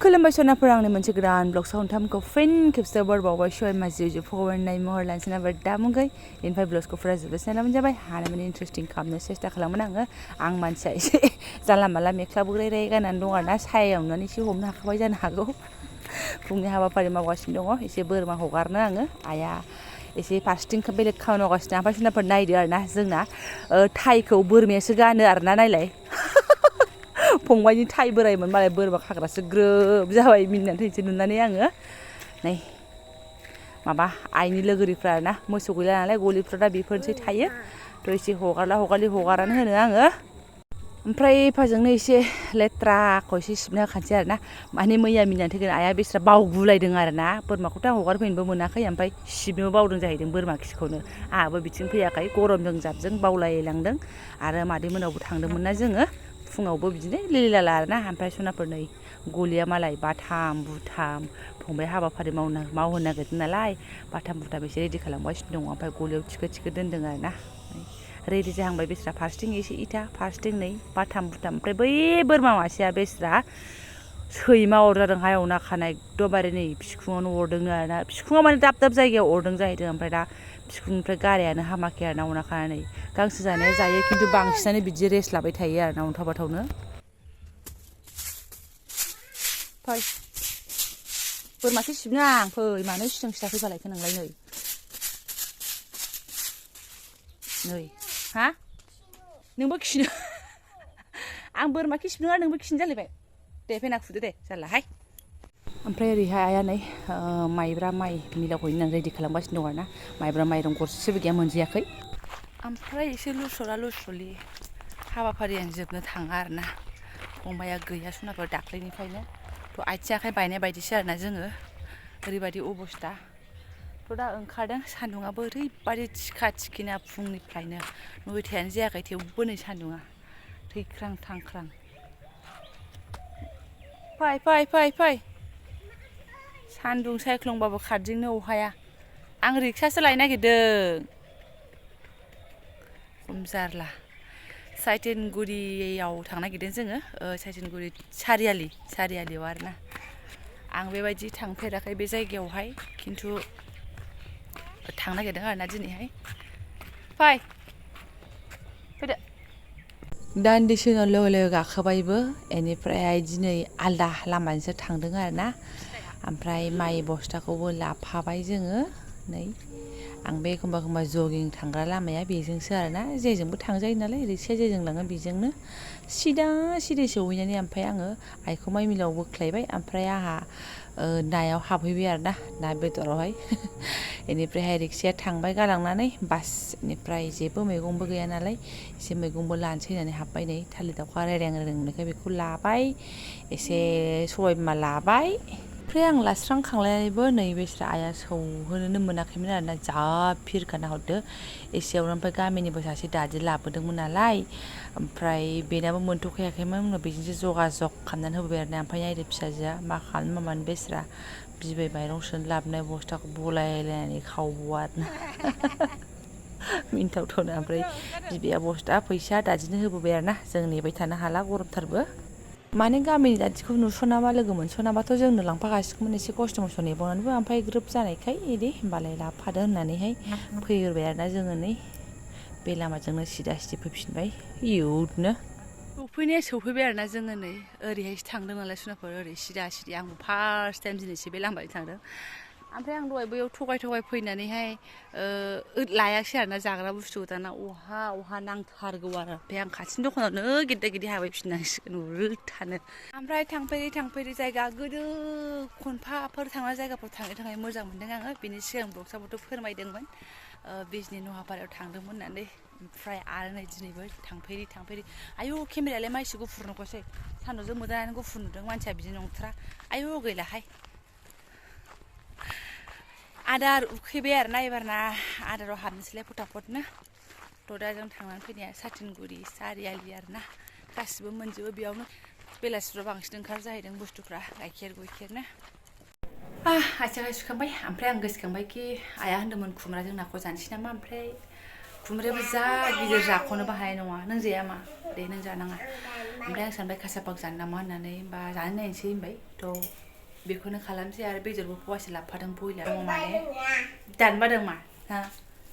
खुलुमबाय सनाफोर आंनि मोनसे गोदान ब्लग साउन्डथामखौ फिन खेबसे बरबावबाय शय माजिउ जे फगरनाय महर लानसिना बर दामुगै इनफाय ब्लग्सखौ फुरा जोबोसै नालाय जाबाय हानायमानि इन्टारेस्टिं खालामनो सेस्था खालामोन आं मानसिया एसे जानला माला मेख्ला बुग्राय राय गाननानै दं आरोना सायावनो एसे हमनो हाखाबाय जानो हागौ फुंनि हाबाफारि मावगासिनो दङ एसे बोरमा हगारनो आङो आइया एसे फारसेथिं बेलेग खामानि मावगासिनो ओमफ्राय सनाफोर नायदो आरोना जोंना टाइखौ बोरमायासो गानो आरोना नायलाय फंबायनि टाइ बोरायमोन मालाय बोरमा खाग्रासो ग्रोब जाबाय मिनिनानै थैनोसै नुनानै आङो नै माबा आइनि लोगोरिफ्रा आरोना मोसौ गैला नालाय गलिफ्रा दा बेफोरनोसै थायो थ' एसे हगारला हगारलि हगारानो होनो आङो ओमफ्राय एफाजोंनो एसे लेथ्राखौ एसे सिबना होखानोसै आरोना माने मैया मिनिनानै थैगोन आइया बेस्रा बावगुलायदों आरोना बोरमाखौथ' आं हगारफैनोबो मोनाखै ओमफ्राय सिबनोबो बावदों जाहैदों बोरमा खिखौनो आंहाबो बिथिं फैयाखै गरमजों जाबजों बावलायलांदों आरो मादै मोनावबो थांदोंमोन ना जोङो फुङावबो बिदिनो लिलिलाला आरोना ओमफ्राय सनाफोर नै गलिया मालाय बाथाम बुथाम फंबाय हाबाफारि मावहोनो नागिरदों नालाय बाथाम बुथाम एसे रेडि खालामगासिनो दङ ओमफ्राय गलियाव थिखो थिखो दोनदों आरोना रेडि जाहांबाय बेस्रा फारसेथिं एसे इथा फारसेथिं नै बाथाम बुथाम ओमफ्राय बै बोरमा मासेया बेस्रा सैमा अरजादों हायावना खानाय एकदमबारे नै बिखुङावनो अरदोंनो आरोना बिखुङाव माने दाब दाब जायगायाव अरदों जाहैदों ओमफ्राय दा बिखुंनिफ्राय गारायानो हामाखै आरोना अरना खानानै गांसो जानाया जायो खिन्थु बांसिनानो बिदि रेस्ट लाबाय थायो आरोना अन्थाव बाथावनो फै बोरमासो सिबनो आं फै मानो सिथों सिथा फैफालायखो नोंलाय नै हा नोंबो खिनो आं बोरमा खि सिबनो नोंबो खिनो जालायबाय दे फैना खुदो दे जारलाहाय ओमफ्राय ओरैहाय आइया नै माइब्रा माइ मिलाव हैनो होननानै रेडि खालामगासिनो दं आरोना माइब्रा माइरं गरसेबो गैया मोनजायाखै ओमफ्राय एसे लुसरा लुसलि हाबाफारियानो जोबनो थाङा आरोना फंबाया गैया सनाफोर दाख्लैनिफ्रायनो थ' आथिं आखाइ बायनाय बायदिसो आरोना जोङो ओरैबायदि अबस्था थ' दा ओंखारदों सान्दुङाबो ओरैबायदि थिखा थिखिना फुंनिफ्रायनो 9थायानो जायाखै थेवबो नै सान्दुङा थैख्रां थांख्रां फै फै फै फै सान्दुं सायख्लंबाबो खारदिंनो अहाया आं रिक्सासो लायनो नागिरदों खम जारला साइटेनगुरियाव थांनो नागिरदों जोङो साइटेनगुरि सारियालियाव आरोना आं बेबायदि थांफेराखै बे जायगायावहाय खिन्थु थांनो नागिरदों आरोना दिनैहाय फै फैदो दान्दिसे उनाव लोगो लोगो गाखोबायबो बेनिफ्रायहाय दिनै आलदा लामाजोंसो थांदों आरोना ओमफ्राय माइ बस्थाखौबो लाफाबाय जोङो नै आं बे एखमबा जगिं थांग्रा लामाया बेजोंसो आरोना जेजोंबो थांजायो नालाय रिक्साया जेजों लाङो बेजोंनो सिदा सिदा सहैनानै ओमफ्राय आङो आइखौ माइ मिलाव बोख्लायबाय ओमफ्राय आंहा नायाव हाबहैबाय आरोना ना बेदरावहाय बेनिफ्रायहाय रिक्साया थांबाय गालांनानै बास बेनिफ्राय जेबो मैगंबो गैया नालाय एसे मैगंबो लानोसै होननानै हाबबाय नै थालिर दाउखा रायज्लां मोननायखाय बेखौ लाबाय एसे सबाय बिमा लाबाय ओमफ्राय आं लास्रांखांलायनानैबो नै बेस्रा आइया सौहोनोनो मोनाखैमोन आरोना जा फिरखाना हरदो एसेयावनो ओमफ्राय गामिनिबो सासे दादि लाबोदोंमोन नालाय ओमफ्राय बेनाबो मोनथ'खायाखैमोन उनाव बेजोंसो जगाजग खालामनानै होबाय आरोना ओमफ्राय नायदो फिसाजोआ मा खालामनो मामानो बेस्रा बिबै माइरं सोनो लाबोनाय बस्थाखौ बलायलायनानै खावबो आरोना मिनिथावथावनो ओमफ्राय बिबैया बस्था फैसा दादिनो होबोबाय आरोना जों नेबाय थानो हाला गरमथारबो माने गामिनि दादिखौ नुस'नाबा लोगो मोनस'नाबाथ' जोंनो लांफागासिगौमोन एसे खस्थ' मस्थ' नेबावनानैबो ओमफ्राय ग्रोब जानायखाय इदि होमबालाय लाबोफादो होननानैहाय फैग्रोबाय आरोना जोङो नै बे लामाजोंनो सिदा सिदि फैफिनबाय इउथनो सौफैबाय आरोना जोङो नै ओरैहायसो थांदों नालाय सनाफोर ओरै सिदा सिदि आंबो फार्स्ट टाइम दिनैसो बे लामाजों थांदों ओमफ्राय आं दहाय बैयाव थगाय फैनानैहाय लायासै आरोना जाग्रा बुस्थु दाना अहा नांथारगौ आरो ओमफ्राय आं खाथिनि दखानावनो गिद्दा गिद्दि हाबैफिननांसिगोन उल्थानो ओमफ्राय थांफेरि जायगा गोदो खनफाफोर थांनाय जायगाफ्राव थांनो थाखाय मोजां मोनदों आङो बेनि सिगां ब्लगसावबोथ' फोरमायदोंमोन बिजनि नहापारायाव थांदोंमोन होननानै ओमफ्राय आरो नै दिनैबो थांफेरि आयु केमेरायालाय माइसि गुफुर नुगौसै सान्दुंजों मोदानानै गुफुर नुदों मानसिया बिदि नंथारा आयु गैलाहाय आदार उखैबाय आरोना एबारना आदाराव हाबनोसैलाय फटाफटनो थ' दा जों थांनानै फैनाया साथिनगुरि सारियालि आरोना गासिबो मोनजोबो बेयावनो बेलासिफ्राव बांसिन ओंखार जाहैदों बुस्थुफ्रा गाइखेरनो आथिं सुखांबाय ओमफ्राय आं गोसोखांबायखि आइया होनदोंमोन खुमब्राजों नाखौ जानोसै नामा ओमफ्राय खुमब्रायाबो जा गिदिर जाख'नोबो हानाय नङा नों जाया मा दे नों जानाङा ओमफ्राय आं सानबाय खासापाक जानो नामा होननानै बा जानो नायनोसै होनबाय थ' बेखौनो खालामसै आरो बेदरबो फवासे लाबोफादों बयलार दङ माने दानबादों मा हा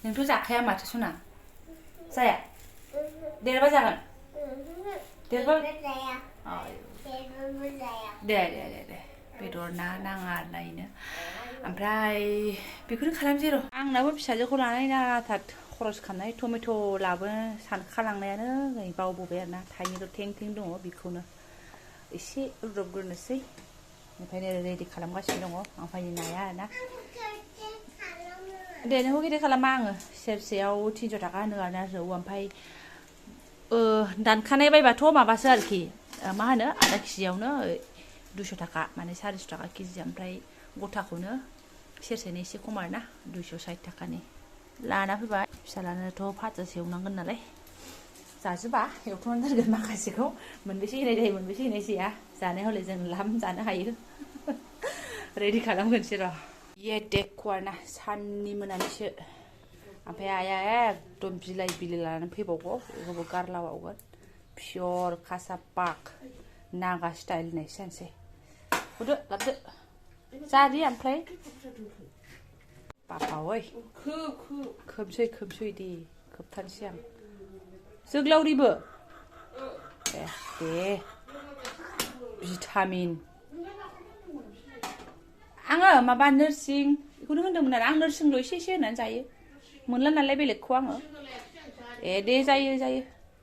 नोंथ' जाखाया माथो सना जाया देरबा जागोन देरबा दे बेदर ना नाङा आरो नायनो ओमफ्राय बेखौनो खालामसै र' आंनाबो फिसाजोखौ लानाय नाथार खरस खालामनाय टमेट' लाबोनो सानखालांनायानो नै बावबोबाय आरोना थाइनैल' थें थें दङ बेखौनो एसे रुदबग्रोनोसै ओमफ्राय रेडि खालामगासिनो दङ ओमफ्राय नाया आरोना दे नोंखौ गिदिर खालामा आङो सेरसेयाव 300 थाखा होनो आरोना रौ ओमफ्राय दानखानाय बायबाथ' माबासो आरोखि मा होनो आधा केजियावनो 200 थाखा माने 400 थाखा केजि ओमफ्राय गथाखौनो सेरसेनि एसे खम आरोना 260 थाखानि लाना फैबाय फिसालानोथ' फाजासो एवनांगोन नालाय जाजोबा एवथ'नानै दोनगोन माखासेखौ मोनबेसे होनाय जायो मोनबेसे होनाय जाया जानाय हले जों लाम जानो हायो रेडि खालामगोनसै र' ये देखो आरोना साननि मोनानिसो ओमफ्राय आइया एकदम बिलाइ लानानै फैबावगौ बेखौबो गारलाबावगोन पियर खासापाक नागा स्टाइल होननायसो जानोसै हरदो लाबदो जादि ओमफ्राय बाबा ओइ खोबसै दे खोबथारसै आं जोग्लावरिबो दे भिटामिन आङो माबा नोरसिं बेखौनो होनदोंमोन आरो आं नोरसिंल' एसे होनानै जायो मोनला नालाय बेलेगखौ आङो दे जायो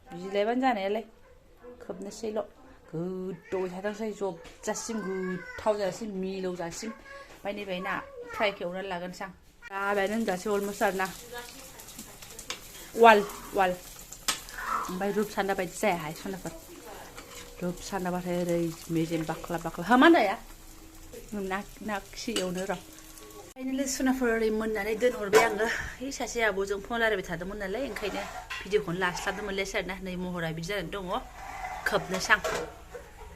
बिलायबानो जानायालाय खोबनोसैल' गोदौबाय थाथोंसै जबजासिम गोथाव जाजासिम मिलौजासिम ओमफ्राय नैबे ना फ्रायखौ एवनानै लागोनसै आं जाबायानो होनजासै अलमस्ट आरोना वाल ओमफ्राय रुप सान्दा बायदि जायाहाय सनाफोर रुप सान्दाबाथाय ओरै मेजेम बाख्ला हामा जाया ना खि एवनो र' फाइनेलि सनाफोर ओरै मोननानै दोनहरबाय आङो ओइ सासे आब'जों फन रायलायबाय थादोंमोन नालाय ओंखायनो भिडिअखौनो लास्लाबदोंमोनलै आरोना नै महरा बिदि जानानै दङ खोबनोसै आं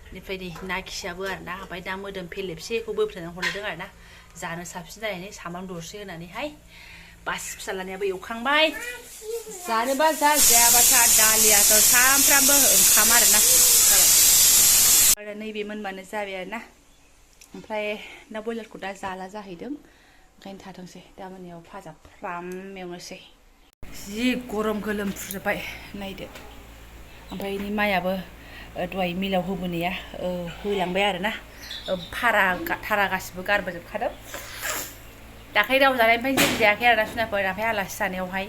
बेनिफ्राय नै ना खियाबो आरोना ओमफ्राय दा मोदोम फेलेबसेखौ बोफ्लेनानै हरदों आरोना जानो साबसिन जानायनि सामब्राम दरसे होनानैहाय बास फिसालानियाबो एवखांबाय जानोबा जायाबाथा दालियाथ' सामफ्रामबो ओंखाम आरोना जाबाय नैबे मोनबानो जाबाय आरोना ओमफ्राय ना बयलारखौ दा जाला जाहैदों ओंखायनो थाथोंसै दा मोनायाव फाजा फ्राम एवनोसै जि गरम गोलोमफ्रुजोब्बाय नायदो ओमफ्राय नि माइयाबो दहाय मिलाव होबोनाया होलांबाय आरोना थारा गासिबो गारबोजोबखादों दाखालि राव जानायनिफ्राय जेबो जायाखै आरोना सुनाफोर ओमफ्राय आलासि जानायावहाय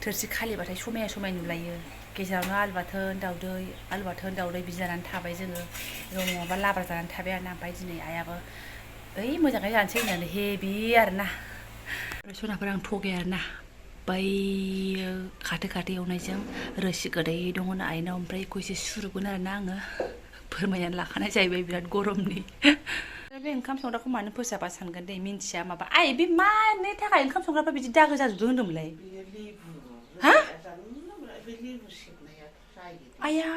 थोरसि खालिबाथाय समाय नुलायो गेजेरावनो आलु बाथोन दाउदै बिदि जानानै थाबाय जोङो नङाबा लाब्रा जानानै थाबाय आरोना ओमफ्राय दिनै आइयाबो ओइ मोजाङै जानोसै होननानै हेभि आरोना ओमफ्राय सनाफोर आं थगाया आरोना बै खाथो एवनायजों रोसि गोदै दङनो आइनाव ओमफ्राय बेखौ एसे सुरुगोन आरोना आङो फोरमायनानै लाखानाय जाहैबाय बिराद गरमनि बे ओंखाम संग्राखौ मानो फोसाबा सानगोन दे मिन्थिया माबा बे मानि थाखाय ओंखाम संग्राफ्रा बिदि दागो जाजोबदों होनदोंमोनलाय हा आया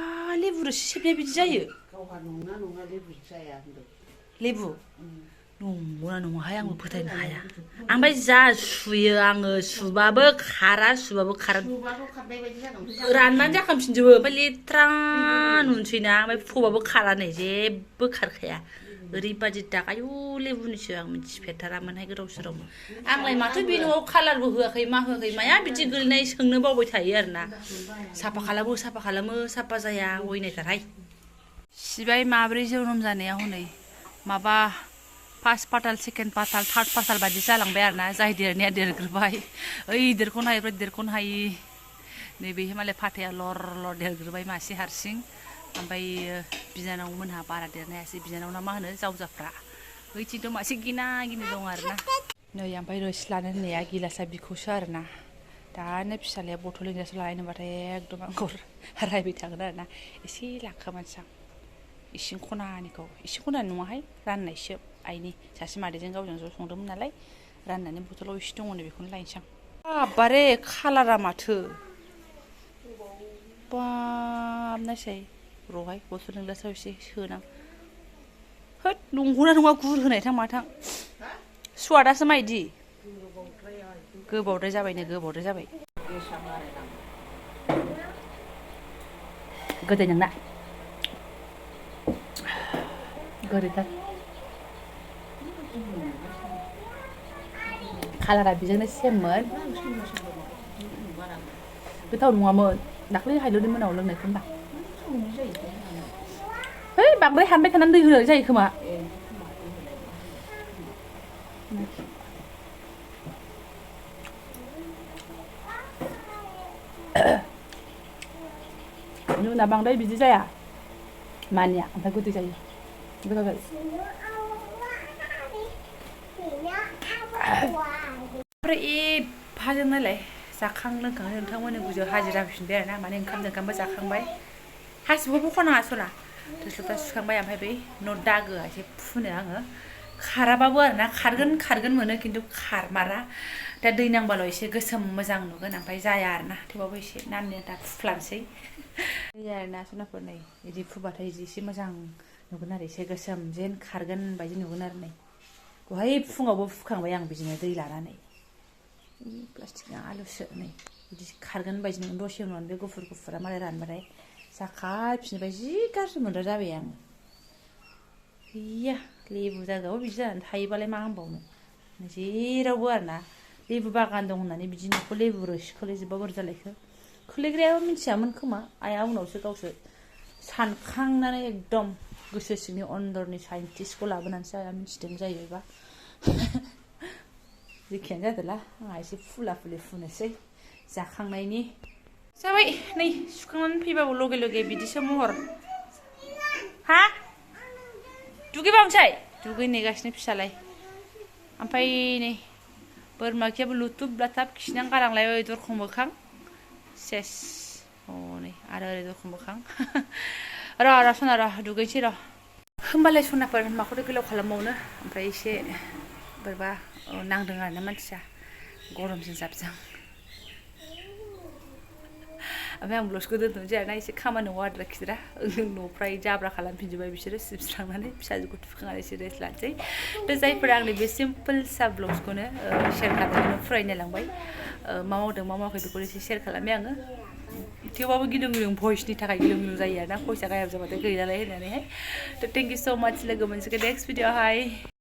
लेबु रोसि सेबनाया बिदि जायो गावहा नङा लेबु जाया होनदों लेबु नंगौना नङाहाय आंबो फोथायनो हाया ओमफ्राय जा सुयो आङो सुबाबो खारा राननानै जाखांफिनजोबो ओमफ्राय लेथ्रा नुनोसै ना ओमफ्य फुबाबो खारा नै जेबो खारखाया ओरैबादि दाग आयु लेबुनिसो आं मिथिफेरथारामोनहाय गोदाव सोराव आंलाय माथो बे न'आव कालारबो होआखै मा होआखै माया बिदि गोलैनाय सोंनो बावबाय थायो आरोना साफा खालामो साफा जाया अयनायथारहाय सिबाय माब्रै जोनोम जानाया हनै माबा फार्स्ट पाताल सेकेन्ड पाताल थार्ड पाताल बायदि जालांबाय आरोना जाय देरनाया देरग्रोबाय ओइ देरख'नो हायिफ्रा देरख'नो हायि नैबे मालाय फाथाया लर देरग्रोबाय मासे हारसिं ओमफ्राय बिनानाव मोनहा बारा देरनो हायासै बिनानावना मा होनो जावजाफ्रा ओइथिंथ' मासे गिना गिनि दं आरोना नै ओमफ्राय रोसि लानो होननाया गिलासा बिखौसो आरोना दानो फिसालाया बथल गिलासो लानाय नुबाथाय एकदम आंखौ रायबाय थागोन आरोना एसे लाखोमानोसै आं इसिं खनानि नङाहाय राननायसो आइनि सासे मादैजों गावजों ज' संदोंमोन नालाय राननानै बथलाव एसे दङ बेखौनो लायनोसै आं बारे खालारा माथो बाबनायसै र'हाय बथल गिलासाव एसे सोनां होद नंगौना नङा गुर होनायथां माथां सुवादासो मायदि गोबावद्राय जाबाय गोदै नोंना गोदैथार कालारा बेजोंनो सेममोन गोथाव नङामोन दाख्लै हायल'नि मोनाव लोंनायखौ होनदां है बांद्राय हानबाय थानानै दै होनाय जायो खोमा नुना बांद्राय बिदि जाया मानिया ओमफ्राय गोदै जायो गोथाव जायो ओमफ्राय एफाजों नालाय जाखां लोंखां नोंथांमोननि गुदियाव हाजिरा होफिनबाय आरोना माने ओंखामबो जाखांबाय हासिबखौबो खनाङा सना थोरसि लथा सुखांबाय ओमफ्राय बै न' दागोआ एसे फुनो आङो खाराबाबो आरोना खारगोन मोनो खिन्थु खारमारा दा दै नांबाल' एसे गोसोम मोजां नुगोन ओमफ्राय जाया आरोना थेवबाबो एसे नामनि दा फुफ्लानोसै आरोना सनाफोर नै बिदि फुबाथाय एसे मोजां नुगोन आरो एसे गोसोम जेन खारगोन बायदि नुगोन आरो नै दहाय फुङावबो फुखांबाय आं बिदिनो दै लानानै प्लास्टिकनि आलुसो नै बिदि खारगोन बायदि नुगोन दसे उनावनो बे गुफुरा मालाय रानबाथाय जाखाफिनबाय जि गाज्रि मोनग्रा जाबाय आङो गैया लेबु जागायाव बिदि जानानै थायोबालाय मा होनबावनो जेरावबो आरोना लेबु बागान दं होननानै बिदि न'खौ लेबु रोसि खोलैजोबबा बोरै जालायखो खोलैग्रायाबो मिथियामोन खोमा आइया उनावसो गावसो सानखांनानै एकदम गोसो सिंनि अन्दरनि साइन्टिस्टखौ लाबोनानैसो आइया मिथिदों जाहैबायबा जेखियानो जादोला आंहा एसे फुला फुलि फुनोसै जाखांनायनि जाबाय नै सुखांनानै फैबाबो लगे लगे बिदिसो महर हा दुगैबावनोसै दुगैनेगासिनो फिसालाय ओमफ्राय नै बोरमा खियाबो लुथुब लाथाब खिनानै गालांलायबाय दरखं मोखां सेस हनै आरो ओरै दरखं मोखां र' सना र' दुगैनोसै र' होमबालाय सनाफोर माखौथो गोलाव खालामबावनो ओमफ्राय एसे बोरैबा नांदों आरोना मानसिया गरमजों जाबजों ओमफ्राय आं ब्लसखौ दोनथ'नोसै आरोना एसे खामानियाव आद्रा खिद्रा न'फ्राय जाब्रा खालामफिनजोब्बाय बिसोरो सिबस्रांनानै फिसाजोखौ थुखांनानै एसे रेस्ट लानोसै थ' जायफोरा आंनि बे सिम्पोल सा ब्लग्सखौनो शेयार खालामनानै फरायनो लांबाय मा मावदों मा मावाखै बेखौनो एसे शेयार खालामबाय आङो थेवबाबो गिलुं गिलुं भइसनि थाखाय गिलुं गिलुं जायो आरोना भइसआ गायब जाबाथाय गैलालाय होननानैहाय थ' थेंक इउ स' माच लोगो मोनसिगोन नेक्स्ट भिडिअ'आवहाय